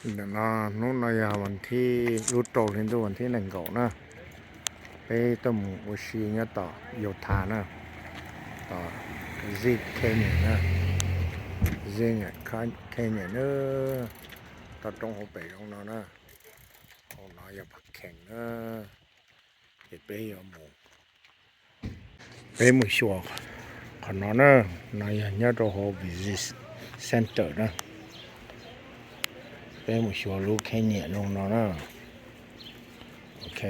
Hnub no, hnub no yog ວັນທີ rút trôi đến ວັນທີໜຶ່ງກອງນະ, ເປັນໂຕໝູຊີຍະຕໍ່ໂຍທານະ, ຕໍ່ Zig Canyon ນະ, Zig Canyon ເນີ, ຕໍ່ຕົງຫົວເປຂອງເຮົານະ, ຂອງເຮົາຢາກພັກແຂ່ງເນີ. ເປັນເປັນເປັນໝູ່ຊົວຂອງເຮົາເນີ, ເຮົາຢາກເຂົ້າໄປ visit center ເນີ, ເປັນໝູ່ຊົວ Zig Canyon ຂອງເຮົາເນີ. ໂອເຄ.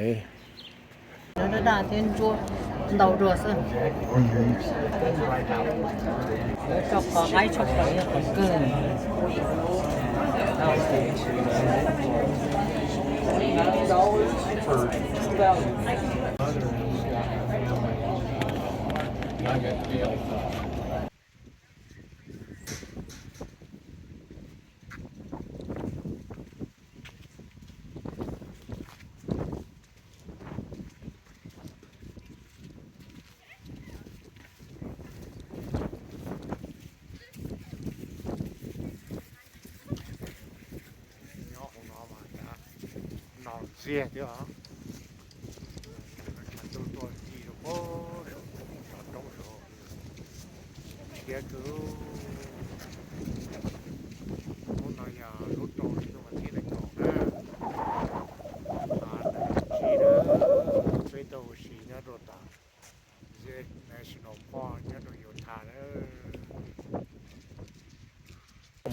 Zig National Park ເນາະ ໂຕໂຍທາເດີ.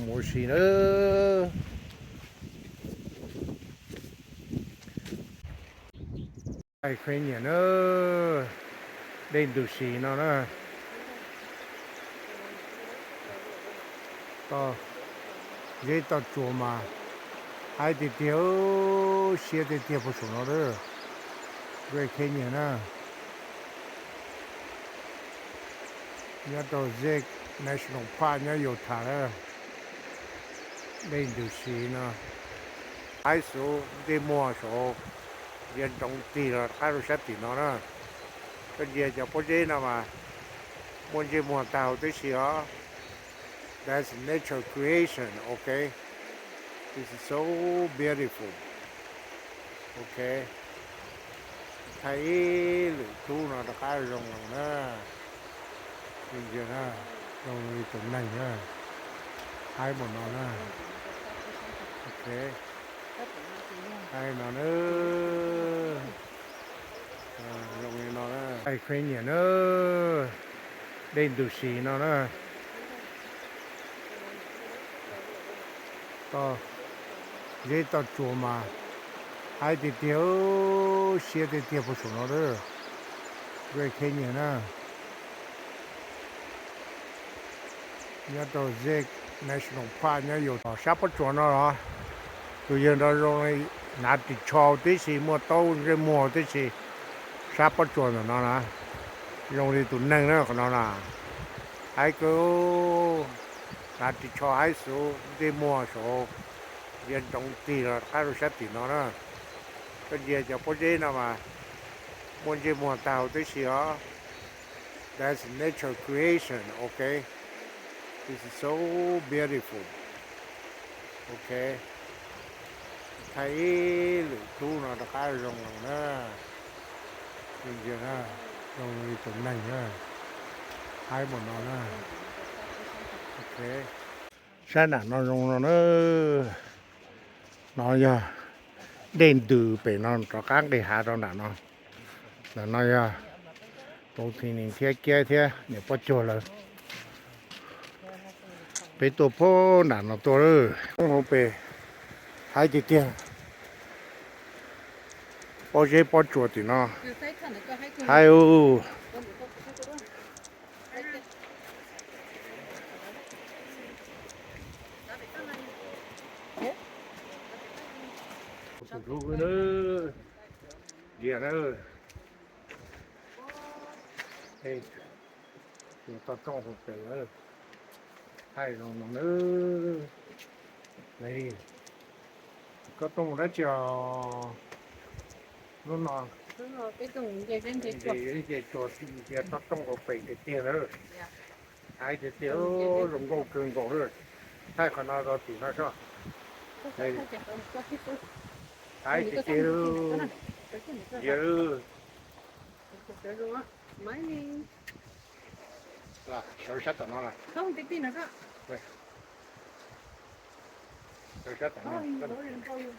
ໝູຊີເດີ Zig Canyon ເດີ, ເດີດູຊີເນາະນະ, ຕໍ່ ເດີຕໍ່ຈົວມາ ໄອເຕຕຽວ ເຊຍເຕຕຽວ ພວກສົງເນາະເດີ, Zig Canyon ນະ. ຍາໂຕ Zig National Park ຍາໂຍທາເດີ, ເດີດູຊີເນາະ, ໄອຊູ ເດມົວໂຊ ຍາຕົງຕີລະຄາລຸຊາຕິເນາະນະ, ເປັນເດຈາໂປເຈນາມາ ມົນເຈມົວຕາວເຕຊິອ. That's nature creation, okay? This is so beautiful, okay? ໄທອີ່ ຫຼື ທູນະ ຕະກາ ລົງ ລົງນະ, ຈິງໆນະ, ລົງອີກຕົວໜຶ່ງນະ, ໄທໝົດເນາະນະ, ໂອເຄ, ໄທເນາະເນີ. ເອີ ລົງນີ້ເນາະເດີ, ໄອເຄນເນຍເດີ, ເດນດູຊີເນາະເດີ, ຕໍ່ ເດນຕໍ່ຈົວມາ, ໄອເຕຕຽວ ເຊຍເຕຕຽວ ພວກສົງເນາະເດີ, ເວເຄນເນຍນະ. ຍາໂຕເຊັກ National Park ຍາໂຍ ຊາປະຈວນເນາະ, ໂຕເຢັນເຮົາລົງໃນນາຕິຊອວຕິຊິ ມົວໂຕເຣມົວຕິຊິ ຊາປະຈວນເນາະນະ, ລົງທີ່ຕຸນໜຶ່ງເນາະເນາະນະ, ໄອໂກ ນາຕິຊອວ ໄອໂຊ ເຣມົວໂຊ ເຢັນຕົງຕີລະຄາລຸຊາຕິເນາະນະ, ເປັນເດຈາໂປເຈນາມາ ມົນເຈມົວຕາວຕິຊິອ. That's nature creation, okay? This is so beautiful, okay? ໄທອີ່ ຫຼື ທູນະ ຕະກາ ລົງ ລົງເນີ, ຈິງໆນະ, ລົງອີກຕົວໜຶ່ງເນີ, ໄທໝົດເນາະນະ, ໂອເຄ. ຊະນະ ເນາະ ລົງ ລົງເນີ, ເນາະ ຢ່າ ເດັ່ງດືເປເນາະ, ຕະກາງໄດ້ຫາຕອນນັ້ນເນາະ. ນະ ນະ ຍາ ໂຕທີໜຶ່ງ ເທຍ ເກຍ ເທຍ ເນຍ ປະຈົວເລີຍ ເປໂຕໂພ ນະ ນະ ໂຕເລີຍ ໂອເປ ໄຮຕິເຕຍ ໂອເຈ ປະຈົວຕິເນາະ ໄຮໂອ ເດຍເດີ. ເອີ ເອີ ຕອນຕ້ອງຫົວເປັນເອີ ໄທລອງເອີ ນີ້ ກໍຕ້ອງໄດ້ຈຽວ ໂນ່ນນອນ ເຈຕົວ ເຈຕົວ ຕ້ອງຫົວເປັນເຈເອີ ໄທເຈເອີ ລົງໂກເກີນໂກເອີ ໄທຂະໜາດເຮົາຕີນະຊອ Hi, Teteru. Yeru. La, shorshata no la. Shorshata no.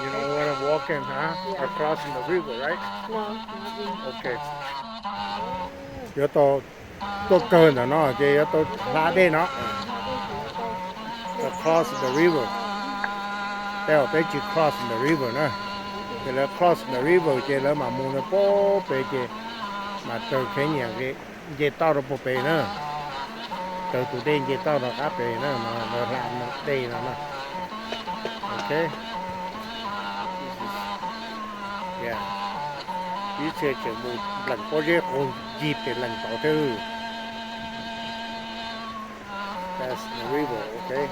You don't wanna walk in, huh? Across in the river, right? Okay. ເດີໂຕ ໂຕເກີນແລ້ວເນາະ ເຈ ໂຕລາເດເນາະ across the river. ແຕ່ວ່າໄປຈິ cross the river ນະ ເຈ ແລ້ວ cross the river ເຈ ແລ້ວມາມູນໂປເປ ເຈ ມາເຕີເຄນຍາເກ ເຈ ເຕົ້າໂປເປເນາະ ເຕີຕູເດ ເຈ ເຕົ້າໂນກາເປເນາະ ມາເດີນລາເດເນາະ ໂອເຄ. Yeah. Yu che che mu blan po je ko ji pe lan to te. That's the river, okay.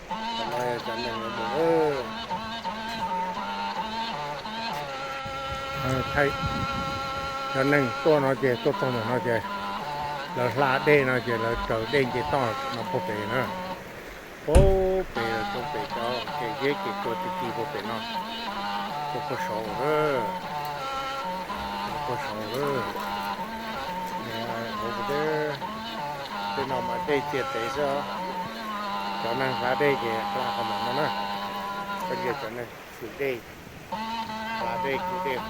Ka ma ya ka nang mo. ເອີ ໃຊ່ ຈະໜຶ່ງຕົວເນາະເຈ ຕົວຕົງເນາະເຈ ແລ້ວລາເດເນາະເຈ ແລ້ວເຈົ້າເດເຈຕ້ອງເນາະ ໂປເປເນາະ. ໂອ້ ເປໂຕເປເຈົ້າ ເກເກເກໂກຕິຕິໂກເປເນາະ ໂກໂກຊອງເດີ ໂກໂກຊອງເດີ ເນຍ ໂອເຄ ເປັນອອກມາເຕເຈເຕເຊ ຕອນນັ້ນຄາເດເກຄລາຂະໜົມນະ ເປັນເກຕອນນັ້ນຄືເດ ລາເດກເດກ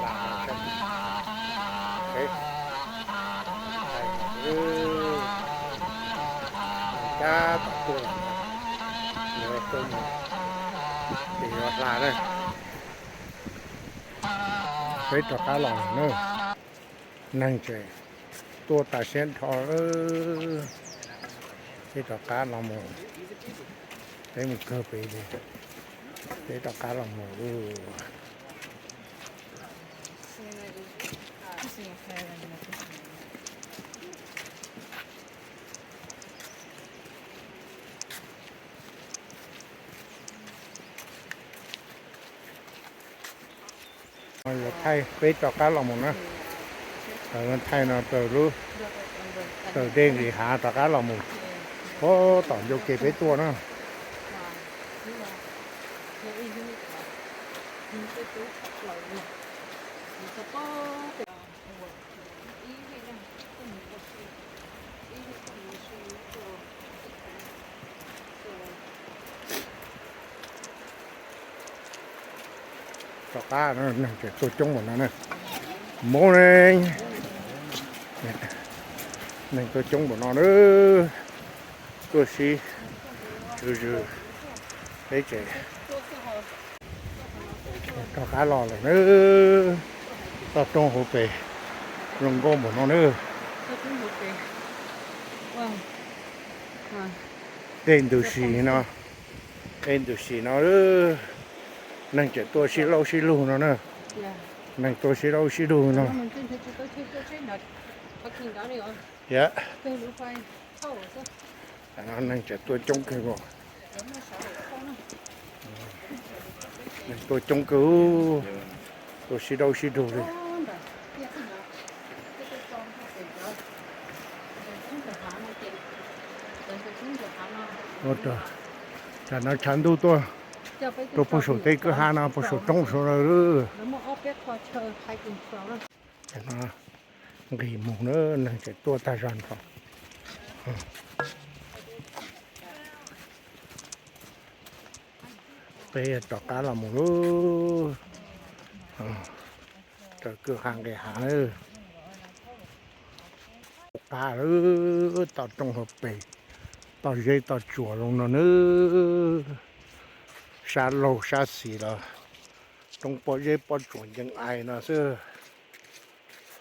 ລາເດກ ເອີ ກາປະຕູ ເດີ ເປັນຍອດລາເດີ ເປັນຕະກາລອງເດີ ນັ່ງເຈ ໂຕຕາເຊນທໍ ເອີ ເປັນຕະກາລອງເດີ ເປັນເກີເປເດ ເປັນຕະກາລອງເດີ ເອີ. ໄທ ເປັນຕະກາລອງເດີ ເອີ ໄທເນາະ ເຕີ ເຕີເດ້ງດີຫາຕະກາລອງເດີ ໂອ້ ຕອນໂຍເກເປັນຕົວເນາະ. Tokā nè, nè, tokā nè. Morning. ເນາະ ເນາະ ຕົວຈົງບໍ່ນອນເດີ ຕົວສີ ເອີ ເອີ ເດເຈ ຕອກາຫຼໍ່ເລີຍເດີ ຕອກຕົງຫົວເປ ລົງໂກບໍ່ນອນເດີ ເດນດູສີເນາະ ເດນດູສີເນາະເດີ ນັ່ງຈະຕົວສີໂລສີລູເນາະເດີ ນັ່ງຕົວສີໂລສີລູເນາະ ຍະ ອັນນັ້ນຈະຕົວຈົງຄືບໍ່ ຕົວຈົງຄື ຕົວສີດອກສີດູເລີຍ ໂອ້ ຈານນາ ຈານດູຕົວ ຕົວປະໂສເຕກະຫານາ ປະໂສຕົງໂສເລີ ເຫັນມາ ນີ້ໝູເນີ ນັ່ງຈະຕົວຕາຈອນເຂົາ ເປຕອກາລະໝູເນີ ເກີກຫາງແກຫາເນີ ກາເອີ ຕອດຕົງຫົວເປ ຕອດເຢ ຕອດຈົວລົງນອນເນີ ຊາໂລຊາສີລະ ຕົງປອດເຢປອດຈົວຍັງອາຍນະເຊີ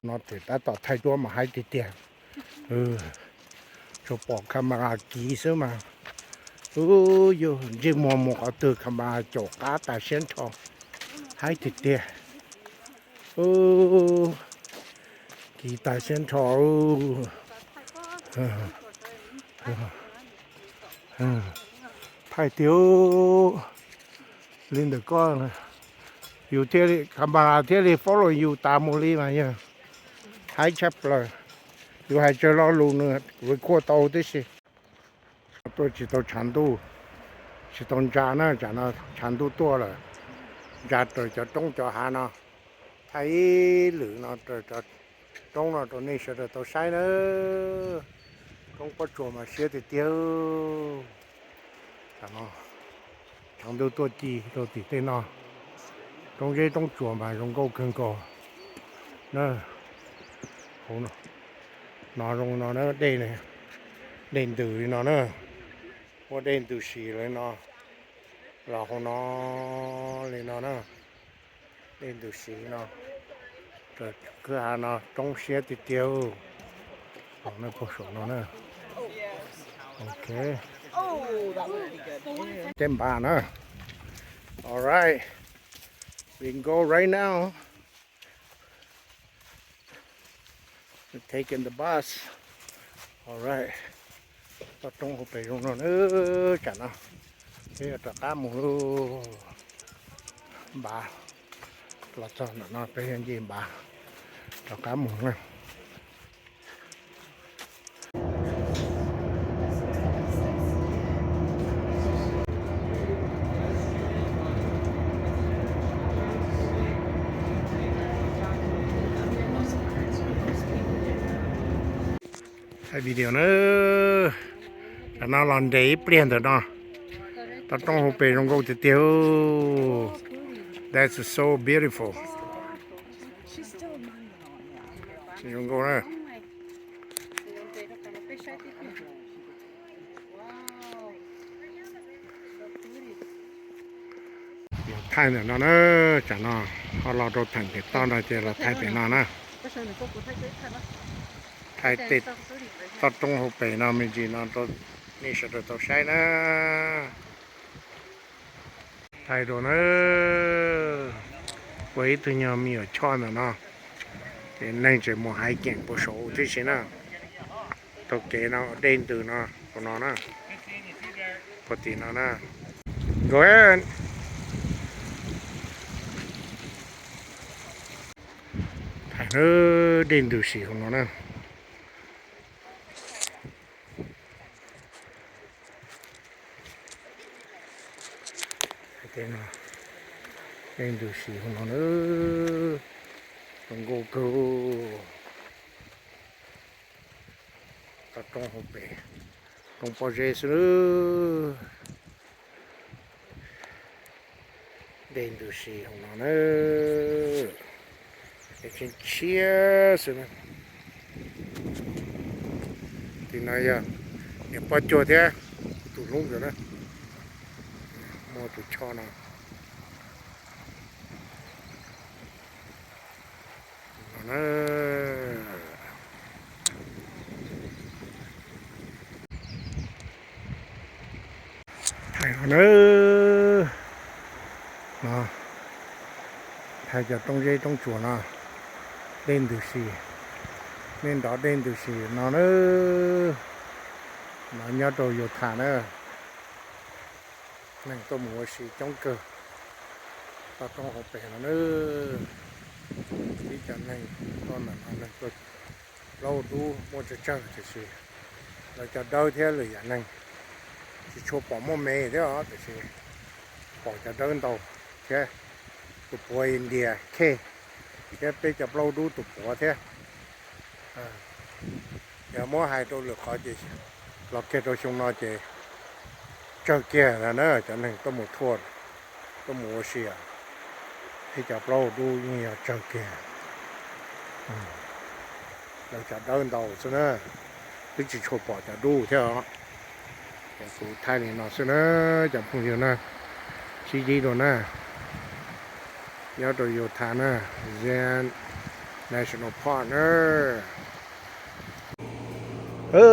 ນອນເຕຕາຕອດໄທຕົວມາໄຮຕິເຕຍ ເອີ ໂຊປອກຄາມາລາກີເຊີມາ ໂອ້ ໂຢ ເຈມົວໝົກເອົາເຕີຄາມາລາຈົກກາຕາຊຽນທອງ ໄຮຕິເຕຍ ໂອ້ ກີຕາຊຽນທອງ ເອີ ເອີ ເອີ ໄທຕິວ Linda ກໍຢູ່ເທລະ ຄາມາລາເທລະ follow you ຕາມໂມລີມາຢູ່ Hi Chapler ຢູ່ Hi ຈະລໍລຸງເນີ record all this ຕົວຈິໂຕ ຈານດູ ຈິໂຕ ຈານນະ ຈານນະ ຈານດູຕົວລະ ຈານໂຕ ຈາຕົງ ຈາຫານະ ໄທຫຼືເນາະ ໂຕ ໂຕ ຕົງເນາະ ໂຕນີ້ເສດໂຕໄຊເນີ ຕົງປະໂຈມາເຊຍຕິດຕຽວ ທາງເນາະ ທາງດູຕົວຈີໂຕຕິເຕເນາະ ຕົງເຈຕົງຈົວມາລົງໂກເຄິ່ງກໍເນີ ໂຫ ນອນລົງນອນເນີ ເດເນ ເດນດືເນາະເນີ ໂອ ເດນດູສີເລີຍເນາະ ລາວເຮົາເນາະ ເລີຍເນາະ ເດນດູສີເນາະ ເກີດຄືຫາເນາະ ຕົງເຊຍຕິດຕຽວ ຂອງໃນໂພຊົນເນາະ ໂອເຄ ເຕັມບານເນາະ All right, we can go right now. Taking the bus. All right. ຕອດຕົງຫົວເປລົງເນີ ເອີ ຈານເນາະ ເອີ ຕະກາໝູ ບາ ລະຈອນເນາະ ໄປເຮັດເຢັນບາ ຕະກາໝູເນາະ. ຖ່າຍວິດີໂອເນີ ຕອນນັ້ນລອນເດຍປ່ຽນເດີເນາະ ຕອນຕ້ອງໂຮເປລົງໂກເຕີ That's so beautiful. ລົງໂກເນີ ຖ່າຍເນີເນາະ ຈາເນາະ ເຮົາລໍໂຕຖັງເກັບຕ້ອນເນາະ ເຈລະຖ່າຍເປັນເນາະ ຖ່າຍຕິດຕອນຕົງໂຮເປເນາະ ມີຈີເນາະ ໂຕນີ້ສະໂຕໂຕໄຊເນີ ໄທໂດເນີ ເວີຍ ໂຕຍອມມີຊອນເນາະ ເຫັນແນງຈະໝົດຫາຍແກ່ງບໍ່ໂຊທີ່ຊິເນາະ ໂຕເກເນາະ ເດັ່ງຕື່ເນາະ ໂຕເນາະ ປົກກະຕິເນາະ Go ahead. ໄທເນີ ເດັ່ງຕື່ສີຂອງເຮົາເນີ. ເປັນຫຍັງເນາະ ເປັນຫຍັງດູສີຂອງເຮົາເນີ ຕ້ອງໂກໂກ ຕາຕ້ອງຫົວເປ ຕ້ອງປອເຈສເນີ ເດັ່ງດູສີຂອງເຮົາເນີ Cheers. Thì nói giờ, điểm bao chùa thế, tụi lũ rồi đó. Mua tụi cho nó. Nó nó. Thầy nó nó. Nó. Thầy cho trong dây trong chùa nó. Đen từ xì. Nên đó đen từ xì nó nó. Nó nhớ đồ vô thả nó. Neng tô mùa sì chống cờ. Tao trong hộp bể nó nữa. Tí cho neng con là nó neng tô lâu đu mua cho chơi thì xì. Là cho đau thế lười giả neng. Chỉ chua bỏ mua mè thế đó thì xì. Bỏ cho đau đầu. Thế. Tụi bùa India. Khê. Thế bê cho lâu đu tụi bùa thế. Ơ. Giờ mua hai tô lượt khó chị. Lọt kia tô xung no chị. Chờ kia là nó cho nên có một thua. Có một sia. Thì cho lâu đu như là chờ kia. Ơ. Là cho đau đầu xưa nữa. Cứ chỉ chua bỏ cho đu thế đó. ແກງປູໄທນີ້ເນາະ ເຊິ່ງເດີ ຈຳພວກຢູ່ນະ ຊີດີໂດນະ ຍາວໂຕໂຍທານະ Zen National Park ເດີ. ເອີ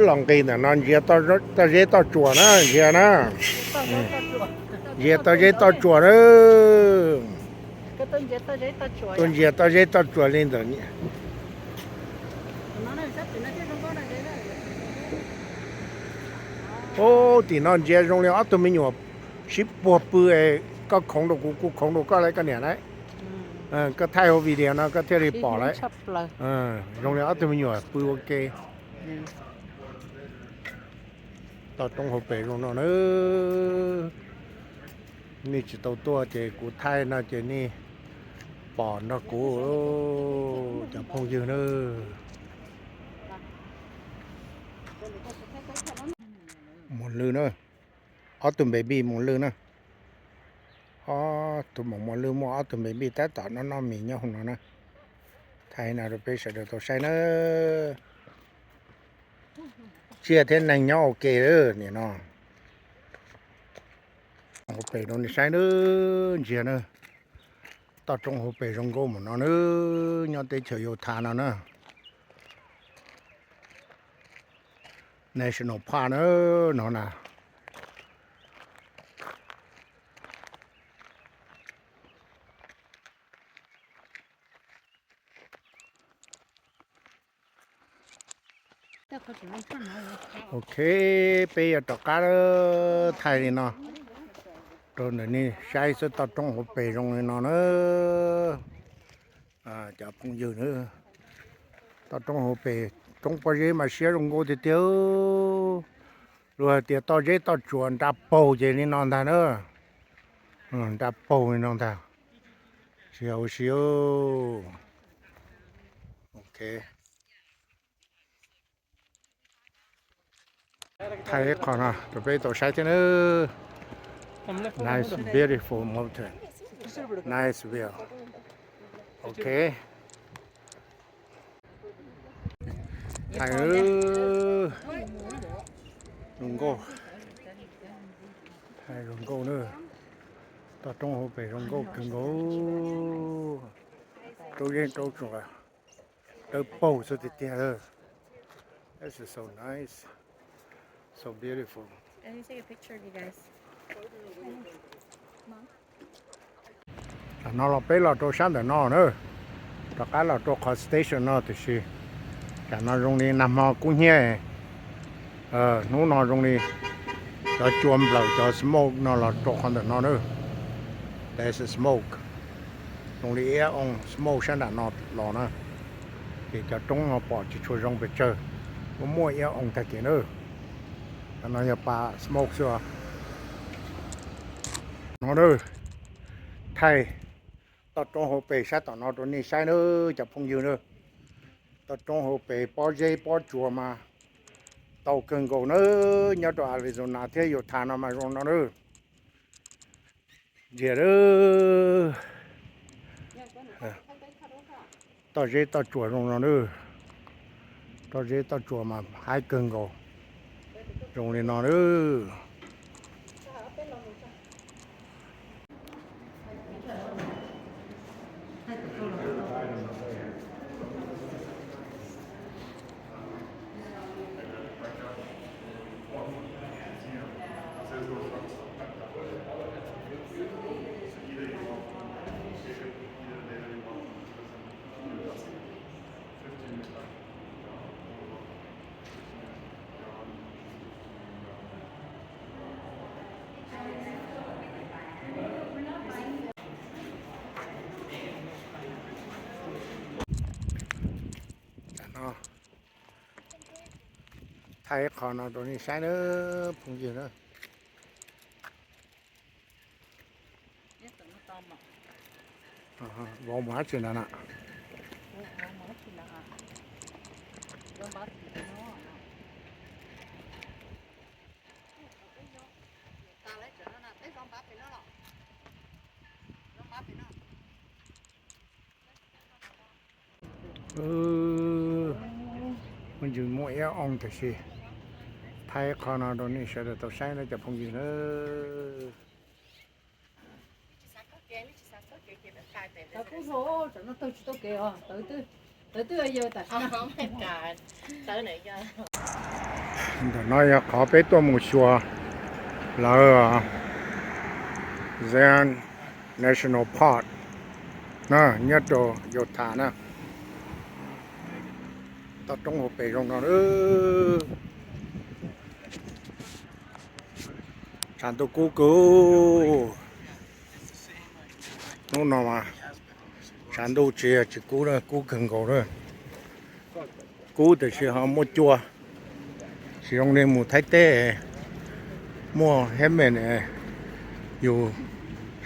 ລອງກີນນະ ນອນເຢຍຕໍ່ ຕໍ່ເຢຍຕໍ່ຈົວນະ ເຢຍນະ ເຢຍຕໍ່ເຢຍຕໍ່ຈົວເດີ. Cái tôi dễ tôi dễ tôi chuối. Tôi dễ tôi dễ tôi chuối lên rồi nhỉ. Nó này sắp thì nó chết không có này đấy đấy. Ô, thì nó dễ rong leo ớt tôi mới nhổ. Ship bùa bư ấy, có khổng đồ cũ, cũ khổng đồ có lấy cái nẻ đấy. Ờ, có thay hồ video nó có theo đi bỏ đấy. Ờ, rong leo ớt tôi mới nhổ bư ok. Tao trong hồ bể rong nó nữa. ນີ້ຊິໂຕຕົວເຈ ກູໄທນະເຈ ນີ້ປອນນະກູ ໂອ້ ຈຳພວກຢືນເດີ ໝູນລືນເດີ ອອດຕຸນເບບີ ໝູນລືນເດີ ອໍ ຕຸນໝູນລືນ ໝູນອອດຕຸນເບບີ ແຕ່ຕອນນອນໆ ມີຍອດຫົວນອນນະ ໄທນະ ໂດເປສະເດີໂຕໄຊເດີ ເຊຍເທນນັງຍອດໂອເກເດີ ນີ້ເນາະ. Hồ bể nó đi sai nữa, chia nữa. Tao trong hồ bể rong gô mà nó nữa, nhau tới chợ Yô Tha nó nữa. National Park nữa, nó nè. Ok, bây giờ trọ cá đó, thay đi nó. Rồi nữa nè, sai số tao trong hồ bể rong đi nó nữa. À, chả phong dư nữa. Tao trong hồ bể, trong bao giờ mà xé rong gô thì tiêu. Rồi thì tao dễ tao chuồn ra bầu vậy đi non ta nữa. Ừ, ra bầu đi non ta. Siêu siêu. Ok. Thái khó nè, tụi bây tổ sai thế nữa. Nice, beautiful mountain. Nice view. Ok. Thái ơi. Rong gô. Thái rong gô nữa. Tao trong hồ bể rong gô, rong gô. Trâu yên trâu chuột à. Trâu bầu sao thì tiệt ơi. This is so nice. So beautiful. Let me take a picture of you guys. Mom. ເນາະ ເຮົາໄປລອດໂຕຊັ້ນແຕ່ເນາະເດີ ຕະການລອດໂຕຄອນສະເຕເຊິນເນາະ ຕິຊິ ການນອນໂຮງນີ້ນຳເຮົາກຸເຮຍ ເອີ ໜູນອນໂຮງນີ້ ຈອຈວມເບົາ ຈອສະໂມກເນາະ ລອດໂຕຄອນແຕ່ເນາະເດີ There's a smoke. ໂຮງນີ້ເອອອອງສະໂມກຊັ້ນນະເນາະ ລໍນະ ເກຈະຕົງເຮົາປອດຈະຊວຍລົງໄປເຈີ ບໍ່ມົວເອອອອງຕະເກເດີ ອັນນັ້ນຢ່າປາສະໂມກເຊືອ ເນາະເດີ ໄທ ຕອດຕົງໂຮເປຊະຕອນເນາະ ໂຕນີ້ໃຊ້ເດີ ຈັບພົງຢືນເດີ ຕອດຕົງໂຮເປ ປອເຢ ປອດຈົວມາ ເຕົາເກີງໂກເດີ ຍອດໂຕອາຣິໂຊນາ ເທໂຍທານຳມາລົງເນາະເດີ ເຢເດີ ເອີ ຕອດເຢ ຕອດຈົວລົງເນາະເດີ到这到左嘛，还更高，用力闹了。Thai khóa nó đồ này sai nữa, phung gì nữa. Vòng mã chỉ là nè. Ơ, ມັນຢູ່ໝູ່ແອອອງແຕ່ຊິ ໄທຂອງເຮົາໂດນນີ້ ເສຍແຕ່ໂຕໃຊ້ນະ ຈະພົງຢູ່ເດີ. ເດີນ້ອຍ ຂໍໄປຕົວໝູ່ຊົ່ວ ລາວ Zion National Park ນະ ຍະໂຕໂຍທານະ ຕະຕົງຫົວເປລົງນອນເອີ ຊານໂຕກູກູ ໂນນອມາ ຊານໂຕເຈຍຈິກູນະ ກູເກີງໂກນະ ກູແຕ່ຊິຫາມົວຈົວ ຊິລົງໃນໝູ່ໄທແຕ້ ມົວແຮມແມ່ນ ຢູ່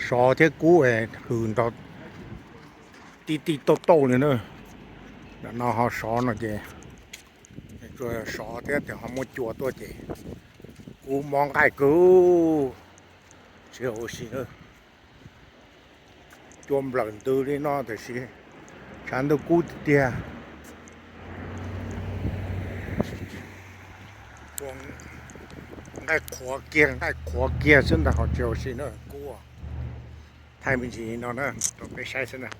ຊໍເທກູ ຫືນຕໍ່ ຕີຕີໂຕໂຕເລີຍເນີ ນະ ເຮົາຊໍເນາະເຈ ຈວຍຊໍແທ້ແຕ່ເຮົາມົວຈົວຕົວເຈ ກູມອງໄກກູ ເຊໂອຊີເນີ ຈວມເບລິນຕື້ລີເນາະ ແຕ່ຊິ ຊານໂຕກູເຕຍ ພວງໄກຂົວເກຍ ໄກຂົວເກຍ ເຊິ່ງແຕ່ເຮົາເຊໂອຊີເນີ ກູ ໄທມີຈີເນາະ ໂຕໄປໃຊ້ເຊິ່ງນະ.